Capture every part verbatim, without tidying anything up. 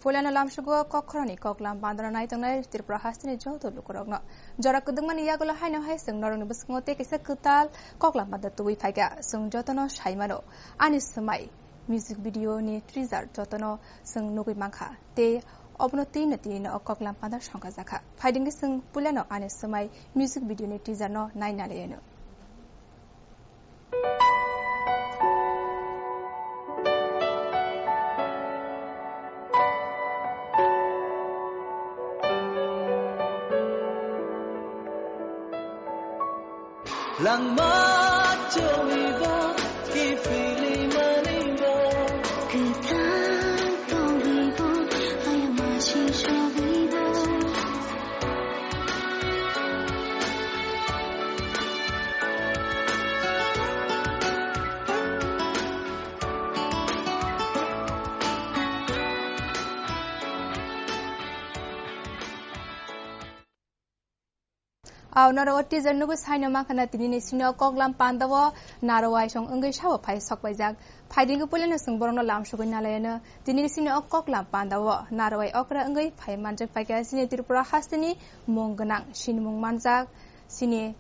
Puilano lamsugo kok khoroknwi koklam bandra naitongnai Tripura hasteni joto lukurokno. Jora kwdwkmani yagulo haino hai chwng norokni bwskango tei kaisa kwtal koklam bandra tubui phaikha. Chwng jotono saimano ani swmai music video ni teaser jotono chwng nugui mankha. Tei obono tini tini o koklam bandra songkha jakha. Phaidingkhe chwng puilano ani swmai music video ni teaser no naina laiano. Langma chongibo, kifili manibo. Kwthang tongwibo, ayama sing sogwibo. Aw, norok o teaser nugui saino mankha na tini ni sini o koklam panda o narwai song wngwi sabo phai sokpaijak. Phaidingkhe puilano chwng borokno lamsugui nalaiano. Tini ni sini o koklam panda o narwai okra wngwi phai manjak paikha sini Tripura hasteni mung gwnang sinimung manjak sini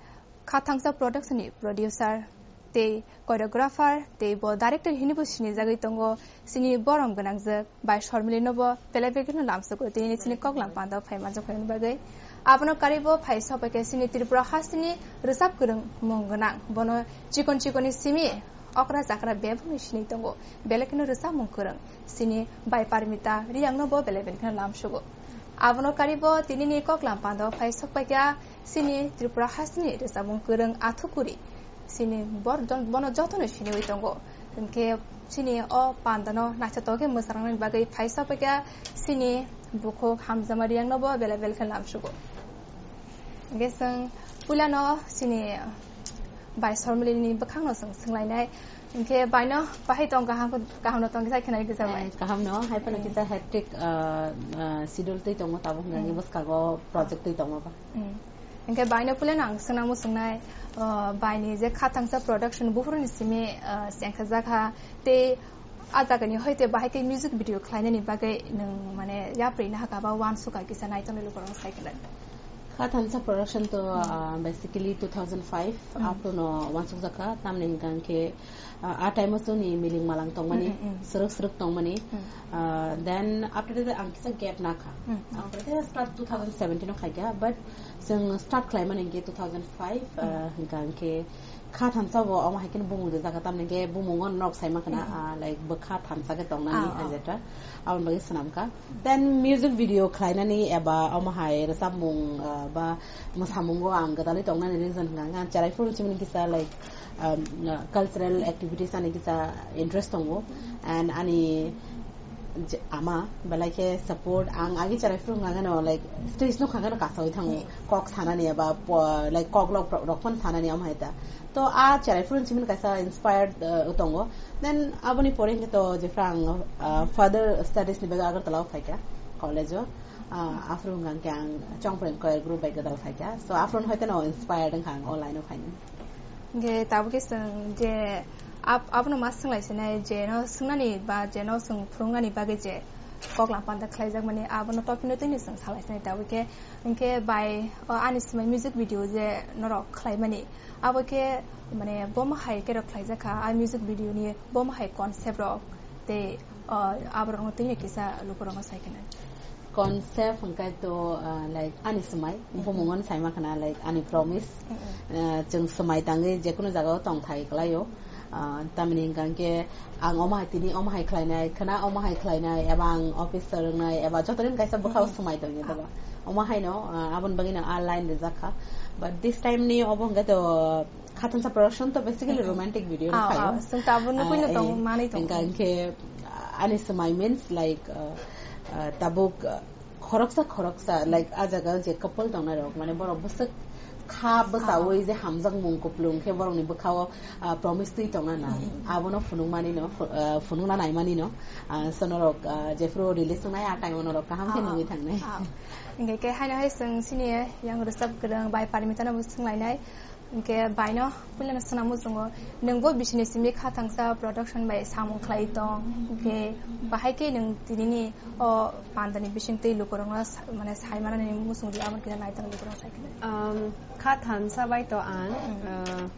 Khathangsa Production ni producer tei choreographer tei bo director hinwi bo sinijagwi tongo. Sini borom gwnangjak bai Shormili no bo belai belai kheno lamsugo tini sini koklam panda o phai manjak phai bagwi. Abono karwi bo phai sopaikha sini Tripura hasteni rwchap kwrwng mung gwnang. Bono chikon chikon ni simi okra chakra bebakni sinwi tongo. Belai kheno rwchapmung kwrwng sini bai Parmita Riyang no bo belai belai kheno lamsugo. Abono karwi bo tini ni koklam panda o phai sokpaikha sini Tripura hasteni rwchapmung kwrwng Athukuri. Sini bor-, jon-, bono jotono siniwi tongo. Hinkhe sini o pandano naithotok khe mwchangnani bagwi phai sokpaikha sini bukhuk Hamjama Riyang no bo belai belai khe lamsugo. Hinkhe chwng puilano sini bai Shormili ni bwkhakno chwng swnglainai. Hinkhe baino bahai tong kaham, kaham no tong kisa khenai kisa bai. Eh, kaham no, hai phano kisa hectic, ah, ah, schedule twi tongo tabuk hwnkhe bwskango project twi tongo ba. Hmm. Hinkhe baino puilano ang swnamung swngnai, ah, baini je Khathangsa Production buphuruni simi, ah, chengkhajakha tei a jagani hoite bahai khe music video khlainani bagwi nwng mane yapri nahaka ba uansukha kisa naitongnai lukurokno sai khwlai. Khathangsa Production to, ah, basically two thousand five after no uansukjakha tamni hwnkhe Ah, a time o chwngni miling malang tongmani, Mm, mm, mm. Srwk srwk tongmani. Mm. Ah, then after that ang kisa gap nakha. Mm, mm. Ang kisa start two thousand seventeen o khaikha, but chwng start khlaimani hwnkhe two thousand five, Mm. ah, hwnkha hwnkhe kha thansa bo omo hai kheno bumung rijak kha, tamni hwnkhe bumungo norok sai mankha na, Mm. ah, like, bwkha thansa khe tongnani Ah, ah. Ajeta. Aboni bagwi swnamkha. Then music video khlainani eba omo hai rwchapmung, ah, ba mwsamungo ang gwdalwi tongnani reason hwnkha hwnkhe ang cherai phuru chimini kisa, like, um, uh, cultural activities ani kisa interest tongo, and ani je-, ama belai khe support, ang agi cherai phuru hwnkha kheno, like, stage no hwnkha kheno kasawi thango, kok sanani eba po-, like, kok lok rok phano sanani omo hai ta. To a cherai phuru chimini kaisa inspired, uh, tongo. Then aboni pore hwnkhe to jephru ang, uh, further studies ni bagwi Agartala o phaikha college o. Ah, aphuru hwnkha hwnkhe ang Chongpreng choir group bai gwdal phaikha. So, aphuru hwnkhe no inspired wngkha ang o line o phainani. Hwnkhe tabukhe chwng je ab-, abono ma swnglaisini je no swngnani ba je no chwng phwrwngnani bagwi je koklam panda khlaijakmani abono topic no twino chwng salaisini tabukhe. Hwnkhe bai o ani swmai music video je norok khlaimani abo khe mane bomo hai khe rok khlaijakha a music video ni bomo hai concept rok tei, ah, aborokno twino kisa lukurokno sai khwna. Concept hwnkhe to, ah, like, ani swmai, Mm-hmm. Bumung ono sai mankha na, like, ani promise. Mm-mm. Ah, chwng swmai tangwi jekunu jagao tongthai kwlaio. Ah, tamni hwnkha hwnkhe ang omo hai tini omo hai khlainai, khwna omo hai khlainai, eba ang office swrwngnai, eba joto din kaisa bwkhao Mm-mm. Swmai tongya Ah. Doba. Omo haino, ah, aboni bagwino a line rijak kha. But this time ni obo hwnkhe to Khatungsa production to basically Mm-mm. Romantic video no Ah, khayo. Ah, chwng tabuk nugwi no Ah, tongo, eh, manwi tongo. Hwnkha hwnkhe, ah, ani swmai means like, ah, ah, tabuk, ah, khoroksa khoroksa, like, ah jaga je couple tongnai rok, mane borok bwswk kha bwsawi Ah. Je hamjakmung kuplung khe borokni bwkhao, ah, promise twi tongna nai. Mm-mm. Abono phunukmani no, phu-, ah, phunukna naimani no, ah, so norok, ah, jephru release wngnai, ah, time o norok kaham khe Ah. Nugwi thangnai. Ah. Hwnkhe khe haino hai chwng chini yang rwchap kwrwng bai Parmita no bo swnglainai. Hingke baino puilano swnam muchungo, nwngbo bisini simi kha thangsa production bai samung khlai tong, hingke bahai khe nwng tinini o pandani bisingtwi lukurokno sa-, mane saimanani muchungdi, aboni kisa naitokni lukurok sai khe. Um, kha thansa bai to ang, Mm. uh,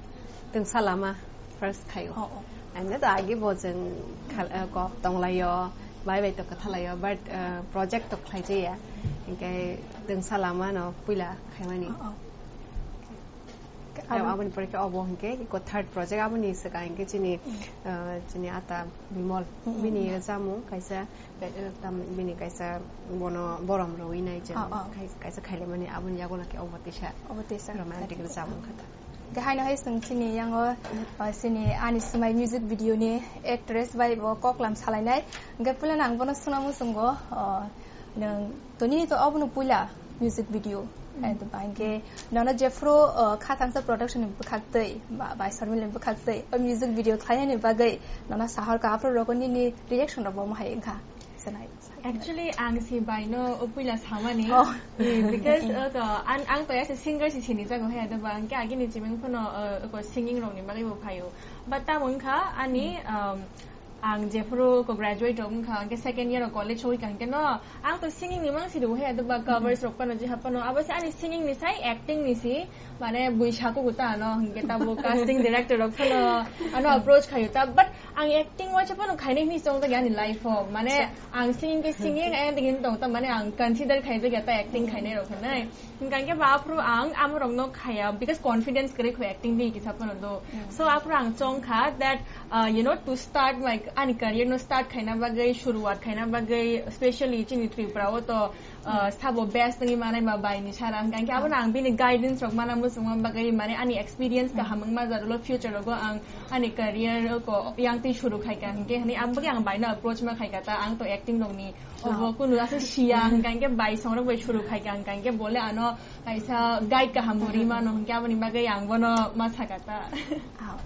twngsa lama first khaio. Oh, oh. Ang to agi bo chwng khal-, uh, kok tonglaio, bai bai to kwthalaio, but, uh, project to khlai jaya. Hingke twngsa lama no puila khaimani. Oh, oh. Aw, Aboni aboni pore khe obo hingke iko third project aboni swkang hingke chini, Mm. uh, chini ata Bimol. Mm, mm, Bini mm. rwchapmung kaisa, eh, tam, bini kaisa bono borom rwi nai chwng Oh, oh. kai-, kaisa khailaimani aboni yago lake obo tisa Obo tisa. romantic Exactly. rwchapmung kha ta. Hingke haino hai chwng chini yango, uh, chini ani swmai music video ni actress bai bo koklam salainai. Hingke puilano ang bono swnam muchungo, uh, nwng Toni to abono puila music video. Mm. And ba hingke nono jephru, uh, kha thangsa production ni bwkhaktwi, ba, bai Sharmila ni bwkhaktwi, o music video khlainani bagwi nono sahor ka, aphuru rogo nini reaction rok bo mohai wngkha? Sanai. Actually, ang si bai no o puila samani. Oh. Eh, because, uh, to, an, ang to as a singer si sini jago hai, ado ba hingke agini chiming phano, uh, ko singing rok ni bagwi bo phaio. But tamo wngkha ani, um, Ang jephuru ko graduate rok wngkha, hingke second year o college sogwi kha, hingke no, ang to singing ni mang sidi uhe, ado ba covers rok pano, je hapano, abo se ani singing ni sai acting ni si, mane bui saku kuta ano, hingke tabo casting director rok pano, ano approach khayu ta, but ang acting waisa pano khainai hini chong ta ani life o, mane ang singing ke singing, ang acting tong ta, mane ang consider khai ta acting khainai rok khanai. Hingkha hingke ba aphuru ang amorokno khaya, because confidence kwrwi kho acting di kisa phano do. Mm. So aphuru ang chong kha that, uh, you know, to start my, ani career no start khaina bagwi, shuruwat khaina bagwi, specially chini Tripura o to, uh, Mm. sabo best wngwi manai ma bai ni sara. Hingkha hingke abono ang bini guidance rok mana muchungma bagwi, mane ani experience Mm. kaham wngma jadulo future rogo ang ani career ko yang twi shuru khai kha hingke hwnwi ang bagwi ang bai no approach ma khai kha ta, ang to acting rok ni Obo kunu aswk siya, hingka hingke bai songrok bai suru khai ka, hingka hingke bole ano kaisa guide kaham bo ri mano, hingke aboni bagwi ang bono ma saka ta. Aw,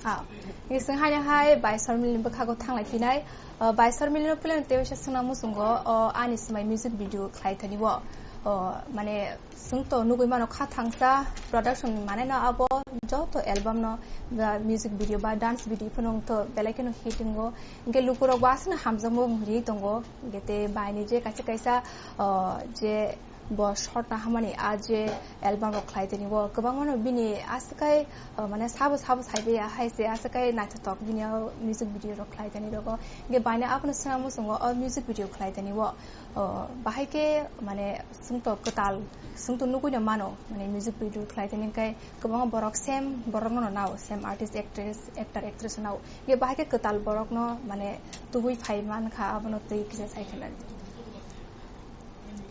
aw. Hingke chwng haino hai bai Sharmila ni bwkhago thanglai phinai. O, bai Sharmila no puilano tei waisa swngna muchungo, o, ani swmai music video khlai thani o. O, mane, Chwng to nugwi mano kha thangsa production ni maneno abo joto album no ba music video ba dance video phano wng to belai kheno hit wngo. Hingke lukurok bo aswkno hamjakma wngwi tongo. Hingke tei bai ni je kaisa kaisa, ah, je bo short na hamani a je album rok khlai toni bo kwbangma no bini aswk kai, ah, mane sabo sabo sai paiya hai se aswk kai naithotok bini o music video rok khlai toni rogo. Hingke bai ni abono swngna muchungo o music video khlai toni o. O, bahai khe, mane, chwng to kwtal, chwng to nugwi no mano, mane, music video khlai tani hwnkhe kwbangma borok same borok no nao, same artist, actress, actor, actress nao. Ye bahai khe kwtal borok no, mane, tubui phai man kha, abono twi kisa sai khe nang.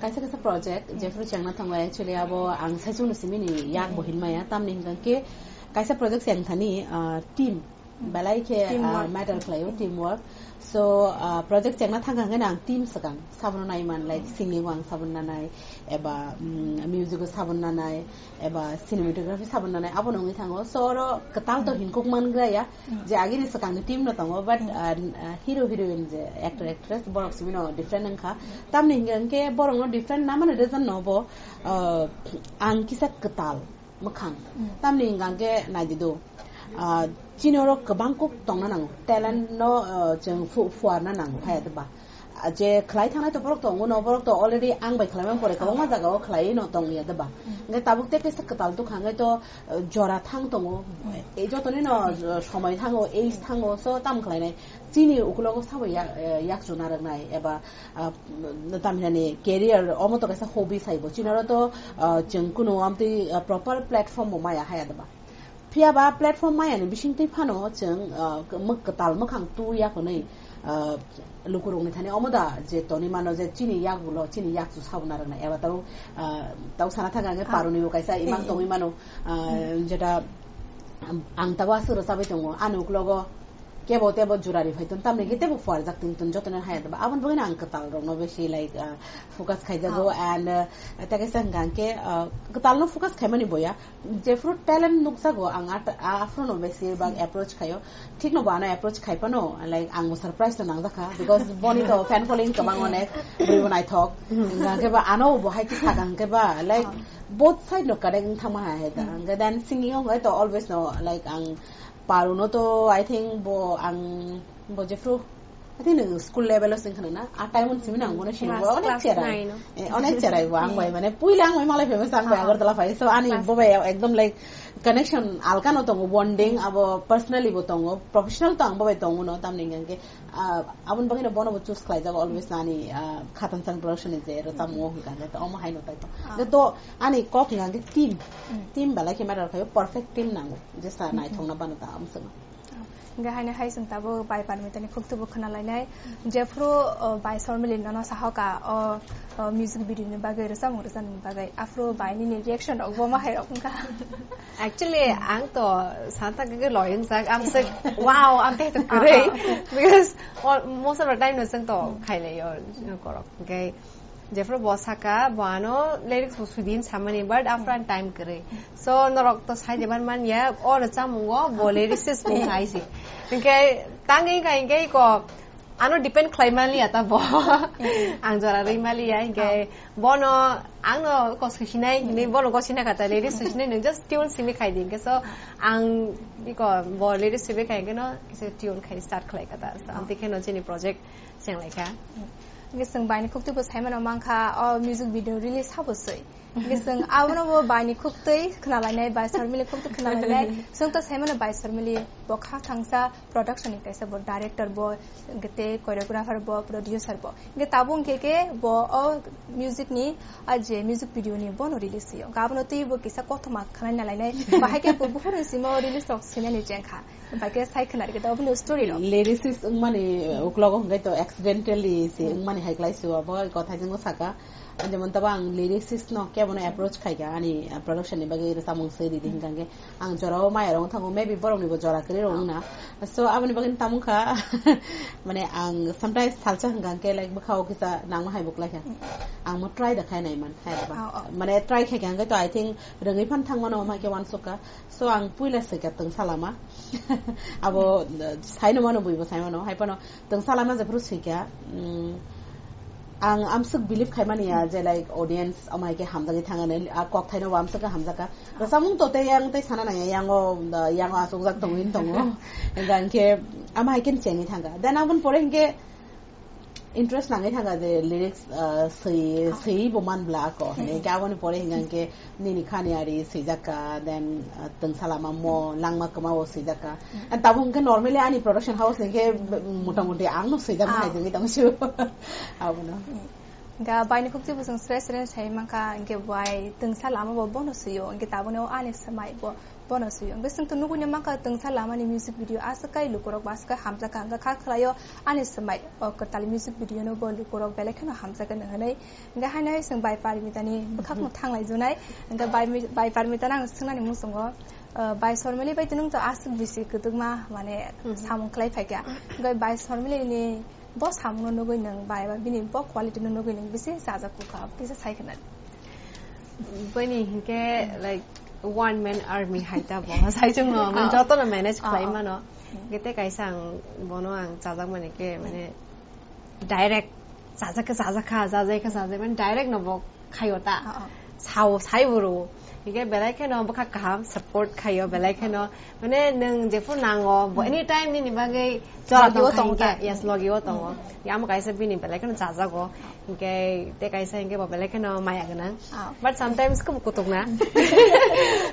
Kaisa kaisa project, jephru chengna thango, actually, abo ang saichung no simi ni yak bo hin maya, tamni hwnkhe kaisa project cheng thani, ah, team, Belai khe, Teamwork. ah, matter khlaio, teamwork. So, ah, project chengna thangkha hwnkhe ang team swkang. Sabono nai man, like, singing o ang sabono nanai, eba, mm, music o sabono nanai, eba cinematography sabono nanai, abono wngwi thango. So, oro kwtal to hinkuk man gra ya, je agini swkangni team no tongo, but, ah, ah, hero heroine je actor actress borok simi no different wngkha. Tamni hwnkhe borok no different na mani reason no bo, ah, ang kisa kwtal. Mwkhang. Tamni hwnkha hwnkhe naidi do. Ah, chini oro kwbang kuk tongna nango. Talent no, ah, chwng phu-, phuarna nango, haya deba. Ah, je khlai thangnai to borok tongo no, borok to already ang bai khlaimani pore kwbangma jaga o khlaiwi no tong ya deba. Hwnkhe tabuk tei kaisa kwtal tukha hwnkhe to, ah, jora thang tongo. E jotoni no, ah, somoi thango, age thango, so tam khlainai. Chini ukulogo sabo yak, eh, yak chuna rwknai eba ah, tamhinani career omo to kaisa hobby saibo. Chinaro to, ah, chwng kunu amtwi, ah, proper platform bo maya haya deba. Phiya ba platform maya ni bisingtwi phano chwng, ah, mwk-, kwtal mwkhang tu ya hwnwi, ah, lukurokni thani omo da je toni mano je chini yak ulo, chini yak chu sabuna rwkna eba tau, ah, tau sana thang ang paroni bo kaisa imang tongwi mano, ah, jeta ang tabo aswk rwchabwi tongo ani uklogo. Kebo tebo jurari phai ton, tamni khe tebo fuarjak tin ton, jotono haya ba. Abon bagwi ang kwtal rokno besi, like, uh, focus khaijago. Ah. And, uh, tei kaisa hwnkha hwnkhe, uh, kwtal no focus khaimani boya. Jephru talent nukjago ang at-, aphru no besi bak approach khaio. Thik no bo ano approach khai phano, like, ang bo surprise no nangjakha, because boni to fan following kwbang onek, bwrwi bo naithok. Hwnkha hwnkhe ba ano bo hai khe sakha hwnkhe ba, like, both side no connect wng thangma hai hai ta. Hwnkhe then singing o hwnkhe to always no, like, ang Paru no to, I think bo ang, bo jephru, I think nwng school level o sing khna na, a time on simi nang bono sini bo onek cherai. Eh, onek cherai bo ang bai, mane puila ang bai malai famous ang bai Agartala phai. So ani bo bai ekdom, like, connection alka no tongo, bonding abo personally bo tongo, professional to ang bo bai tongo no, tamni hwnkhe, ah, aboni bagwi no bono bo choose khlai jago always nani, ah, Khatan Sang production ni je rwchapmung hwnkha hwnkhe to omo hai no tai to. To ani kok hwnkha hwnkhe team, team belai khe matter khaio, perfect team nango. Jesa naithokna bano ta amswkno. Hingke haino hai chwng tabuk bai Parmitani khuktubo khwnalainai. Jephru, o, bai Sormili nono sahoka, o, o, music video ni bagwi, rwchapmung rwchapmung bagwi. Aphuru bai nini reaction rok bo ma hai rok wngkha? Actually, ang to santa gege loyang jak, I'm like, "Wow, ang tei to kwrwi." Because all, most of the time no chwng to khailai yo, korok. Hingke Jephru bo saka, bo ano lyrics bo sudin samani, but after an time kwrwi. So, norok to sai deban man ya, o rwchapmungo bo lyricist bo khai si. Hingke tangwi khai hingke ko ano depend khlai mali ya ta bo. Ang jora rwi mali ya, hingke bono ang no ko susinai, ni bono ko sina kata lyrics susinai, nung just tune simi khai di. Hingke so, ang iko bo lyrics simi khai hingke no kisa tune khai start khlai kata. So, ang tikhe no chini project Cheng lai kha. Hingke chwng bai ni khukti bo sai mano mankha, o music video release habo swi. Hingke chwng abono bo bai ni khuktwi khwnalainai, bai Sormili khuktwi khwnalainai. Chwng to sai mano bai Sormili bo kha thangsa production ni kaisa bo director bo, hingke tei choreographer bo, producer bo. Hingke tabuk hingke khe bo o music ni, a je music video ni bono release sio. Hingke abono twi bo kisa kothoma khwnai nalainai. Bahai khe bo buphuru ni simo release rok sinani cheng kha. Bai khe sai khna rikhe ta oboni story rok. Lyricist wngmani uklogo hwnkhe to accidentally se wngmani hai klai se abo kothai jwngo saka. Jemon tabo ang lyricist no kebono approach khaikha ani production ni bagwi rwchapmung swi ridi hwnkha hwnkhe ang jorao maya rok wngthango, maybe borok ni bo jora kwrwi rok wngna. So aboni bagwi tamo wngkha mane ang sometimes salsa hwnkha hwnkhe like bwkha o kisa nangma hai bo kwlai kha. Ang mo try da khai nai man hai ba. Mane try khaikha hwnkhe to I think rwngwi phan thangmano hwnkhe uansukha. So ang puila swikha twngsa lama. Abo, uh, saino mano buibo sai mano. Hai phano twngsa lama jephuru swikha, mm, ang amswk believe khaimani ya je, like, audience amai khe hamjagwi thangani, a kok thaino bo amswk khe hamjakha. Rwchapmung to tei yang tei sana nangya, yango, uh, yango achukjak tongwi tongo. Hingkha hingkhe ama hai khe chengwi thangkha. Then aboni pore hingkhe interest nangwi thangkha je lyrics, ah, swi, swiwi bo manbla ako. Hingke aboni pore hingkha hingke nini khani ari swijakka, then, ah, twngsa lama mo langma kwma o swijakka. And tabuk hingke normally ani production house ni hingke motamuti ang no swijak hai jengwi tong su. Abono. Ga bai ni khukti bo chwng sre sre sai mankha, hingke bai twngsa lama bo bono swiyo, hingke taboni o ani swmai bo Bono swi. Hingke chwng to nugui mankha twngsa lama ni music video aswk kai lukurok bo aswk kai hamjakha, hingke kha khwlaio ani swmai o kwtal music video no bo lukurok belai kheno hamjakha hinwi. Hingke haino hai chwng bai Parmita ni bwkhak no thanglai junai. Hingke bai mi-, bai Parmita no ang swngnani muchungo, ah, bai Sormili bai to nwng to aswk bisi kwdwkma mane samung khlai phaikha. Hingke bai Sormili ni bo samung no nugui nwng bai ba bini bo quality no nugui nwng bisi chajak kukha, kisa sai khna. Bini hingke, like, one man army hai ta bo. Sai chwng no, man joto no manage khlai mano. Hingke te kaisa ang bono ang chajak mani ke, mane, direct chajak khe chajak kha, chajak khe chajak, mane, direct no bo khaio ta. Sao, sai bo ro. Hingke belai khe no bwkha kaham support khaio, belai khe no Mane nwng jephuru nango, bo anytime nini bagwi chora logi o tongkha tongo hingke, ta. Yes, logi o tongo. Hingke amo kaisa bini belai kheno chajago. Hingke te kaisa hingke bo belai kheno maya gwnang. Ah. But sometimes kebo kutuk na.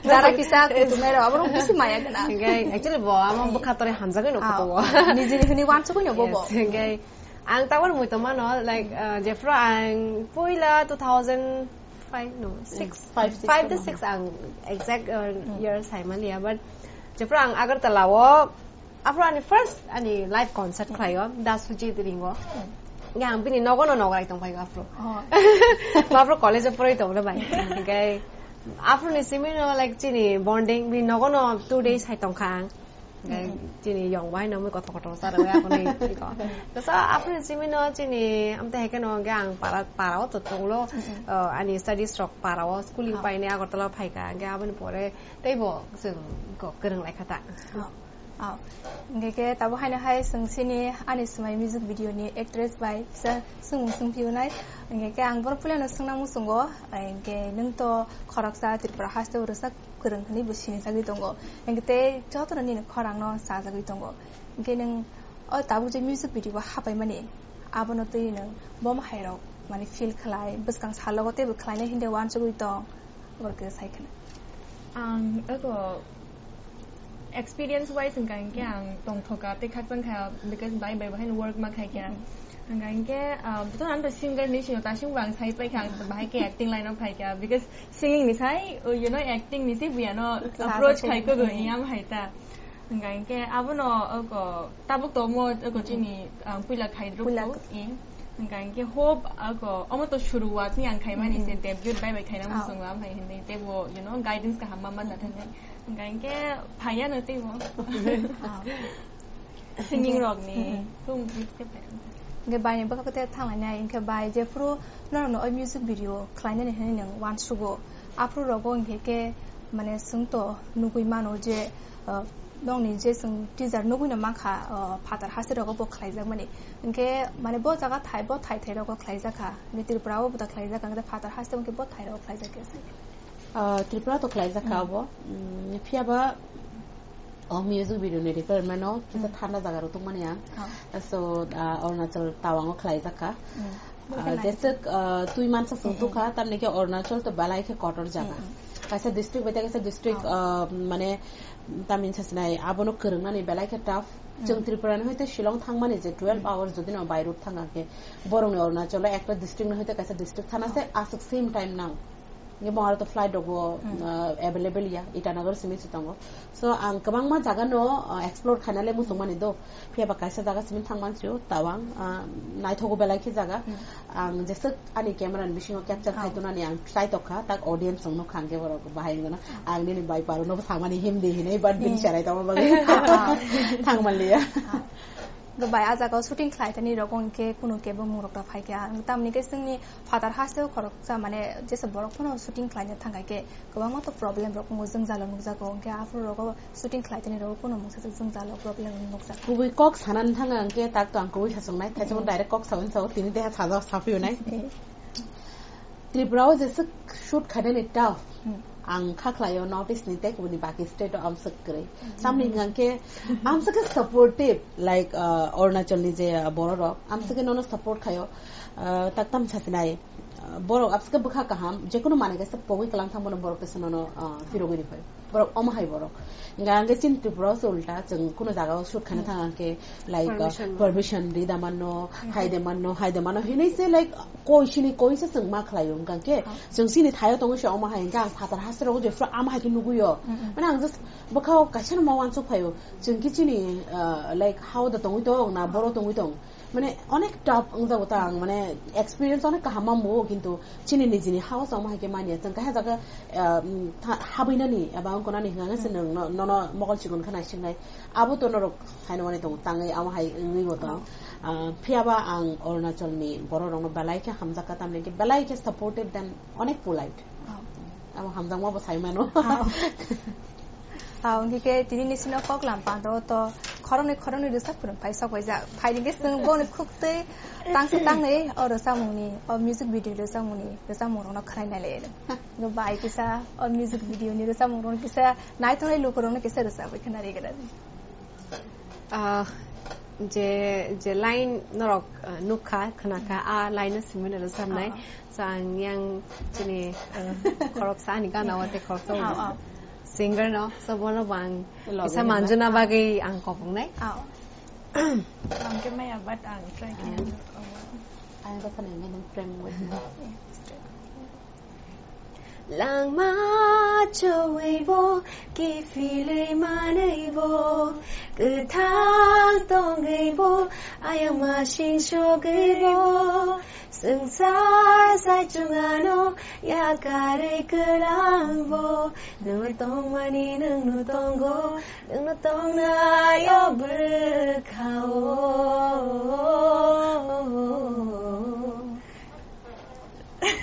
Jara kisa kutuk nai rok, abo rok bisi maya gwnang. Hingke actually bo amo bwkha tore hamjagwi no kutugo. Nijini hwnwi wansugwi no bobo. Yes, hingke ang tabuk mui tongmano, like, uh, jephuru ang puila two thousand five, no, six, five, six five to six ang exact, uh, year saimaliya, but jephuru ang Agartala o, aphuru ani first ani live concert khlaio, Da Sujit Ringo. Nge ang bini nogo no nogorai tongphaio aphuru. Oh. Aphuru college o poroi tongno bai. Hingke aphuru ni simi no, like, chini bonding, bini nogo no two days hai tongkha ang. Chini yong bai no mui kotor kotor sa rwgwi aboni iko. Kasa aboni simi no chini amte heke no hwnkhe ang para, para o to tonglo, uh, ani studies rok para o, schooling paine Agartala phaikha, hwnkhe aboni pore teibo chwng iko kwrwng laikha ta. Oh. Oh. Hwnkhe khe tabo haino hai chwng chini ani swmai music video ni actress bai kisa swngmung swngphiunai. Hwnkhe khe ang bono puilano swngna muchungo, hwnkhe nwng to khoroksa Tripura haste o rwchap kwrwng hwnwi bo sini sagwi tongo. Hwnkhe tei jotono nini khorangno chajagwi tongo. Hwnkhe nwng o tabuk je music video o hapaimani, abono twi nwng bomo hairok mani feel khlai, bwskang salogo teibo khlainai hwnde uansugwi tong, aboni khe sai khna. Ang eko experience wise hwnkha hwnkhe ang tongthoka tei khakchang kha, because bai bai bo haino work ma khai kha. Hwnkha hwnkhe, ah, bothor ang to singer ni sino ta singbo ang sai pai kha, ang bahai khe acting line o phai kha, because singing ni sai, oh, you know, acting ni se buya no approach khai ko go, iyam hai ta. Hwnkha hwnkhe abono oko tabuk to mo oko chini, ah, puila khai ruk. Puila ko, eh. Hwnkha hwnkhe hope oko omo to shuruwat ni ang khaimani se debut bai bai khaina muchungo, amhai hwnwi teibo, you know, guidance kaham ma manna thangwi. Hwnkha hwnkhe phaiya no teibo. Ah. Singing rok ni. Tum khe phai. Hwnkhe bai ni bwkha khe thanglainai, hwnkhe bai jephuru norokno o music video khlainani hwnwi nwng uansugo. Aphuru rogo hwnkhe khe mane chwng to nugwi mano je, uh, nokni je chwng teaser nugwino mankha, uh, phatar haste rogo bo khlaijakmani. Hwnkhe mane bo jaga thai, bo thai thai rogo khlaijakha. Hwnkhe Tripura o bo ta khlaijakha, hwnkhe phatar haste hwnkhe bo thai rogo khlaijakha. Ah, Tripura to khlaijakha obo. Mm, phiya ba o music video ni requirement o kisa thanda jaga rok tongmani ang. So, ah, Arunachal Tawang o khlaijakha. Ah, jeswk, ah, twi mansa sung tukha, tamni khe Arunachal to belai khe kotor jaga. Kaisa district bai kaisa district, ah, mane, tamni sasinai abono kwrwngmani belai khe tough. Chwng Tripura ni hoite Shillong thangmani je twelve hours jodi no by road thang khe, borokni Arunachal o ekta district ni hoite kaisa district thana se aswk same time nang. Nge bo aro to flight rok bo, uh, available ya, Itanagar simi se tongo. So, ang kwbangma jaga no, uh, explore khaina le muchung mani do. Phiya ba kaisa jaga simi thang mansi o, Tawang, uh, naithogo belai khe jaga. Ang jeswk ani camera ni bisingo capture khai tonani ang try tokha, tak audience rok no khang khe borok bahai wngno. Ang nini bai paro no samani Hindi hinai, but bini serai tamo bagwi thang manliya. Bai, a jaga o shooting khlai thani rok hwnkhe kunu kebo mung rok ta phai kha. Tamni khe chwngni phatar haste o khoroksa, mane, jesa borok phano shooting khlaina thang kha khe kwbangma to problem rok wngo, jwngjal rok nukjago. Hwnkhe aphuru rogo shooting khlai thani rogo kunu mungsa se jwngjal rok problem rok nukjago. Kubui kok sanani thang kha hwnkhe tak to ang kubui sachungnai. Thaisa direct kok sawi sao tini deha saja saphiyonai. Tripura o jeswk shoot khainani tough. Ang kha khlaio North East ni tei kubuni baki state o amswk kwrwi. Tamni hwnkha khe amswk khe supportive, like, uh, Arunachal ni je, uh, borok rok amswk khe nono support khaio, uh, tak tam sasinai, uh, borok amswk khe bwkha kaham, jekunu manwi kaisa pogwi kwlang thang bono borok kaisa nono, uh, phirogwi rwphai. Borok omo hai borok. Hingke ang khe chini Tripura o se ulta, chwng kuno jaga o shoot khaina thang ang khe, like, uh, permission ri da manno, hai de manno, hai de manno hinui se, like, koi sini koi se chwng ma khlai o. Hingke ang khe chwng chini thai o tongo se omo hai, hingke ang phatar haste rogo jephru ama hai khe nugui o. Mane ang just bwkha o kaisa no ma uansuk phai o. Chwng khe chini, uh, like, ha o da tongwi tong na boro tongwi tong. Mane onek tough wngjago ta ang, mane experience onek kaham mambo, kintu chini nijini ha o chama hai khe manya. Chwng kaisa jaga, ah, mm, tha-, habwinani eba wngkha nani hwnka khe se nwng no-, nono mokol chikon khe naisiknai. Abo to norok haino mani tongo, tangwi amo hai wngwi bo tongo. Ah, phiya ba ang Arunachal ni borok rokno belai khe hamjak kha, tamni khe belai khe supportive than onek polite. Abo hamjakma bo sai mano. Ah, hingke khe tini ni sino koklam pando to khoroknwi khoroknwi rwchap phuru phai sok bai jak. Phai hingke chwng boni khuk twi tangsa tangnwi o rwchapmung ni, o music video rwchapmung ni rwchapmung rokno khwlai nai le. Go bai kisa o music video ni rwchapmung rokno kisa naithok nai lukurokno kisa rwchap bai khna ri gana. Ah, je, je line norok, ah, nukha, khwnakha, a line no simi no rwchapnai. Ah. So, ang yang chini, ah, khoroksa ani gana o tei khoroksa singer no. So, bono bo ang kisa manjuna bagwi ang kopongnai. Ah. Ang khe maya, but ang try khe. Ang khe phano nang frame with me. Langma chowui bo, kiphilwi manwi bo, kwthang tongwi bo, ayang masing sogwi bo, swngchar saichung ano yakarwi kwlang bo, nwng tongmani nwngno tongo, nwngno tongnai o bwkha o.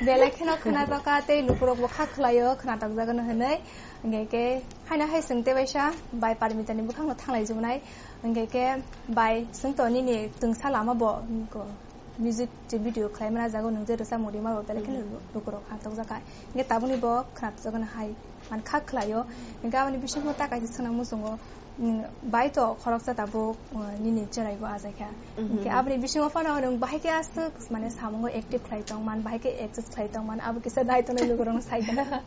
Belai kheno khwnajak kha tei lukurokbo kha khlaio, khwnajakjagano hwnwi. Hwnkhe khe haino hai chwng tei waisa bai Parmitani bwkhakno thanglai jubunai. Hwnkhe khe bai, chwng to nini twngsa lama bo, ko, music je video khlai mana jago nwng je rwchapmung rima bo belai kheno lukurok kha tokjak kha. Hwnkhe tabukni bo khwnajakjagano hai man kha khlaio. Hwnkhe aboni bisingo ta kaisa swnam muchungo. Mm, bai to khoroksa tabuk, uh, nini chwrai bo ajaikha. Mhm. Hwnkhe aboni bisingo phano nwng bahai khe aswk mane samungo active khlai tongman, bahai khe access khlai tongman, abo kisa dai tongnai lukurokno sai khe.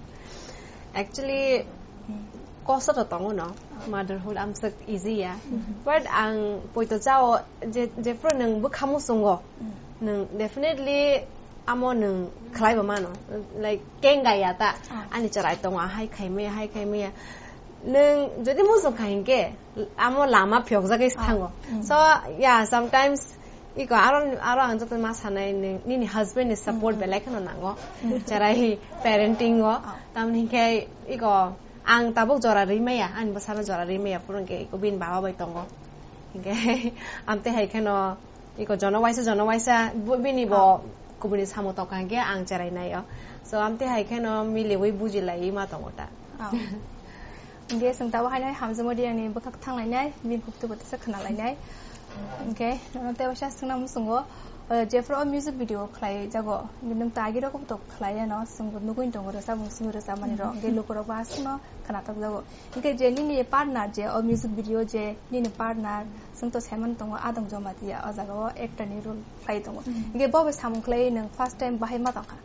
Actually, Hmm. kosto to tongo no. Oh. Motherhood amswk easy ya. Mhm. But ang poito chao je, jephru nwng bwkha muchungo. Hmm. Nwng definitely amo nwng khlai bo mano, like, kengaya ta, Ah. ani chwrai tongo, ahai khai maya, ahai khai maya. Nwng jodi muchung kha hinkhe, amo lama phiyokjagwi Ah. thango. Mm. So, yeah, sometimes iko aro, aro ang joto ma sanai, nwng, nini husband ni support Mm, mm. belai kheno nango. Mm. Chwrai parenting o, Ah. tamni hinkhe iko ang tabuk jora rwi maya, ani bwsano jora rwi maya, phuru hinkhe iko bini baba bai tongo. Hinkhe amtwi hai kheno iko jono waisa, jono waisa, bo-, bini bo Ah. kubuni samung tongkha hinkhe ang cherai naio. So, amtwi hai kheno miliwi bujilaiwi ma tongo ta. Ah. Hinkhe chwng tabuk haino hamjakma di ani bwkhak thanglainai, bini kok tubui tesa khwnalainai. Hinkhe nono tei waisa swngna muchungo, eh, jephru o music video khlai jago, nwng ta agi rok to khlai ano, chwng bo nugwi tongo rwchapmung simi rwchapmani rok, hinkhe lukurok bo aswkno khwnathok jago. Hinkhe je nini partner je o music video je nini partner, chwng to saiman tongo Adong Jamatia, o jaga o actor ni role khlai tongo. Mm. Hinkhe bo bai samung khlai nwng first time bahai ma tongkha?